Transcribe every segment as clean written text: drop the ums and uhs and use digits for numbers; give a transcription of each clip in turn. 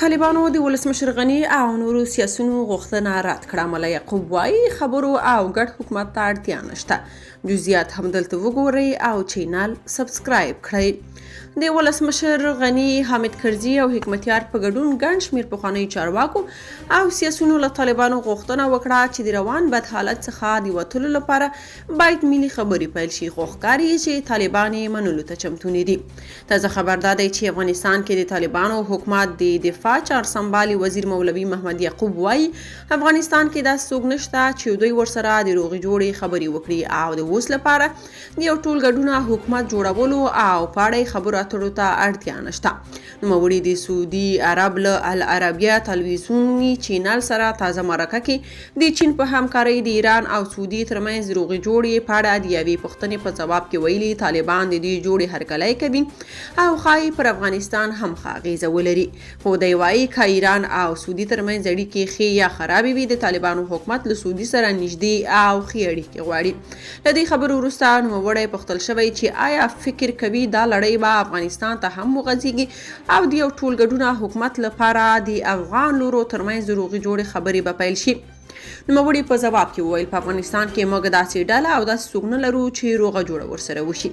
طالبانو د ولسمشر غني او نورو سیاسیونو غوښتنه رد کړه. ملا یعقوب وايي، خبرو او ګډ حکومت ته اړتیا نشته. جزئیات هم دلته وګورئ او چینل سبسکرایب کړئ. د ولسمشر غني، حامد کرزي او حکمتیار په ګډون ګڼ شمېر پخوانیو چارواکو او سیاسیونو له طالبانو غوښتنه وکړه چې د روان بد حالت څخه د وتلو لپاره باید ملي خبرې پیل شي، خو ښکاري چې طالبان یې منلو ته چمتو نه دي. تازه خبر دا دی چې افغانستان کې د طالبانو حکومت د دفاع چارسمبالي وزیر مولوي محمد یعقوب وایي، افغانستان کې داسې څوک نشته چې دوی ورسره د روغې جوړې خبرې وکړي او د اوس لپاره د یو ټولګډونه حکومت جوړولو او په اړه یې خبرو اترو ته اړتیا نشته. نوموړي د سعودي عرب له العربیه تلویزیوني چینل سره تازه مرکه کې د چین په همکارۍ د ایران او سعودي ترمنځ د روغې جوړې په اړه د یوې پوښتنې په ځواب کې ویلي، طالبان د دې جوړې هرکلی کوي او ښايي پر افغانستان هم ښه اغېزه ولري. خو دی وايي، که ایران او سعودي ترمنځ اړیکې ښې یا خرابې وي، د طالبانو حکومت له سعودي سره نږدې او ښې اړیکې غواړي. له دې خبرو وروسته نوموړی پوښتل شوی چې آیا فکر کوي دا لړۍ به افغانستان ته هم وغځېږي او د یو ټولګډونه حکومت لپاره د افغان لورو ترمنځ د روغې جوړې خبرې به پیل شي؟ نوموړي په ځواب کې وویل، په افغانستان کې موږ داسې ډله او داسې څوک نه لرو چې روغه جوړه ورسره وشي.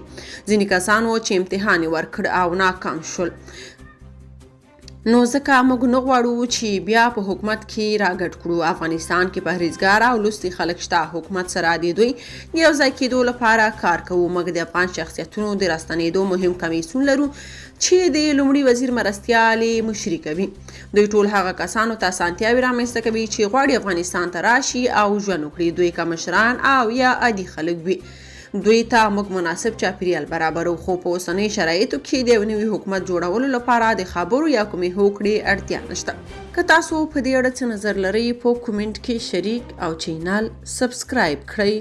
ځینې کسان وو چې امتحان یې ورکړ او ناکام شول. نو ځکه موږ نه غواړو چې بیا په حکومت کې راګډ کړو. افغانستان کې پرهیزګاره او لوستي خلک شته، حکومت سره د دوی د یو ځای کېدو لپاره کار کوو. موږ د افغان شخصیتونو د راستنېدو مهم کمیسیون لرو چې د لومړي وزیر مرستیالې مشري کوي. دوی ټول هغه کسانو ته اسانتیاوې رامنځته کوي چې غواړي افغانستان ته راشي او ژوند وکړي، دوی که مشران او یا عادي خلک وي. دوی ته موږ مناسب چاپیریال برابرو، خو په اوسنیو شرایطو کې د یو نوي حکومت جوړولو لپاره د خبرو یا کومې هوکړې اړتیا نشته. که تاسو په دې اړه څه نظر لرئ په کومنټ کې شریک او چینل سبسکرایب کړئ.